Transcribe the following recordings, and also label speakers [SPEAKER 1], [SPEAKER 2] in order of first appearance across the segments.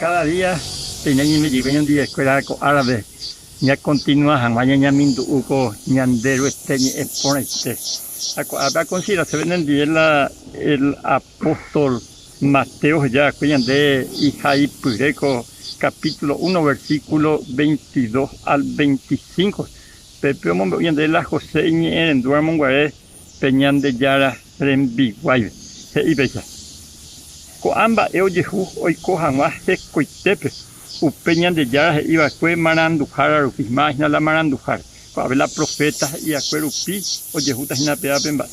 [SPEAKER 1] Káda día peina ñañemejykue ñandivekuéra ko árape ñakontinua hag̃ua ñañamindu'u ko Ñanderuete ñe'ẽ porãite. Ha ko'ápe akonsiderase penendive la el apóstol Mateo oheja va'ekue ñande ihaipyre ko capítulo uno versículo veintidós al veinticinco. Pépe omombe'u ñandéve la José iñe'ẽrendúramo guare pe Ñandejára rembiguáipe. He'i péicha, Ko'ã mba'e ojehu oiko hag̃ua hekoitépe upe Ñandejára he'i va'ekue maranduhára rupi, máva hína la maranduhára, ko'ápe la proféta he'i va'ekue rupi ojehúta hína péva pe mba'e.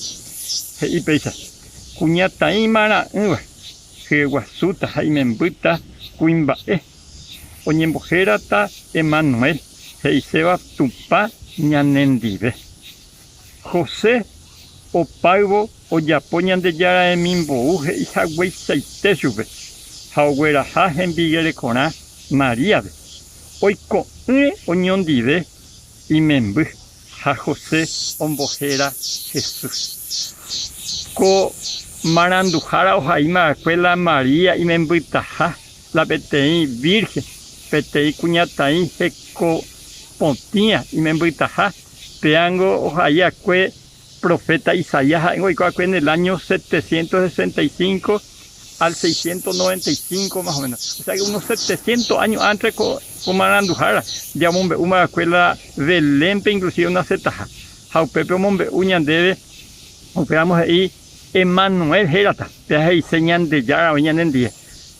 [SPEAKER 1] He'i péicha, Kuñataĩ imarã'ỹva hyeguasúta ha imembýta kuimba'e, oñembohérata Emanuel, he'iséva Tupã ñanendive. José opáyvo ojapo Ñandejára remimbou he'ihagueichaite chupe ha ogueraha hembiguerekorã Maríape, oiko'ỹre oñondive imemby ha José ombohéra Jesús. Ko maranduhára ohaíma va'ekue la María imembytaha la peteĩ vírhen, peteĩ kuñataĩ heko potĩa imembytaha Péango ohai akue proféta Isaías ha'éngo oiko akue en el áño 765 al 695 más o menos. O sea que unos 700 áño ántes ko maranduhára ja omombe'úma va'ekue la Belénpe inclusive onasetaha. Ha upépe omombe'u ñandéve, upéramo he'i Emanuel hérata, péa he'ise Ñandejára oĩ ñanendie.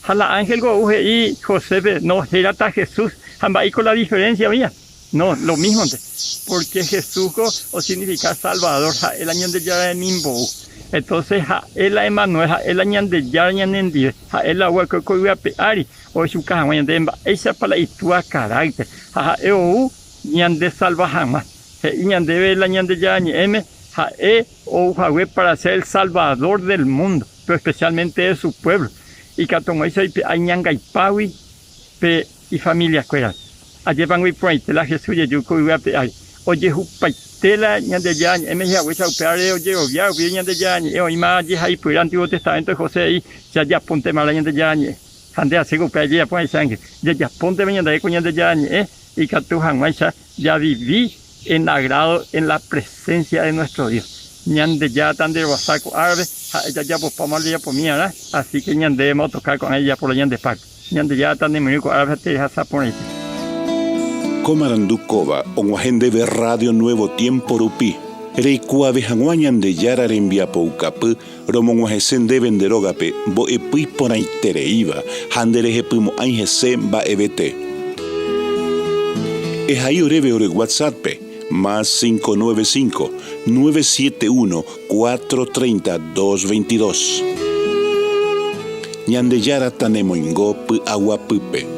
[SPEAKER 1] Ha la ángel ko ou he'i Josépe, no, hérata Jesús. Ha mba'éiko la diferencia oĩva? No, lo mísmonte, pórke Jesús-ko osignifika Salvador, ha'e la Ñandejára remimbou. Entónse ha'e la Emanuel, ha'e la Ñandejára ñanendive, ha'e la ou va'ekue ko yvy ape ári ohechuka hag̃ua ñandéve mba'éichapa la Itúa karákter, ha ha'e ou ñandesalva hag̃ua. He'i ñandéve la Ñandejára Ñe'ẽme ha'e ou hague pára ser el Salvador del múndo, péro espesiálmente de su puévlo, ikatu hag̃uáicha oipe'a iñangaipágui pe ifamiliakuérape. Ajépango iporãite la Jesús jeju ko yvy ape ári. Ojehupaite la Ñandejára Ñe'ẽme he'ihaguéicha upévare ojerovia rupi Ñandejára Ñe'ẽ oĩma jehaipyre Antiguo Testamento José he'i, Che ajapóntema la Ñandejára Ñe'ẽ. Ha nde asýko upéva ejejapo ha'éicha jajapóntema ñandave ko Ñandejára Ñe'ẽ ikatu hag̃uáicha javivi en agrado en la presencia de nuestro Dios. Ñandejára tanderovasa ko árape ha'e jajapopáma jajapomi arã, así que ñandévema otoka ko'ág̃a jajapo la ñande parte. Ñandejára tanemyrỹ ko árape ha terehasa porãite.
[SPEAKER 2] Ko marandu kóva og̃uahẽ ndéve Radio Nuevo Tiempo rupi, reikuaave hag̃ua Ñandejára rembiapoukapy romog̃uahẽse ndéve nde rógape mbo'epy iporãitereíva ha nderehepymo'ãi hese mba'evete. Ehai oréve ore WhatsApp-pe, más 595, 971 430 222. Ñandejára tanemoingo py'aguapýpe.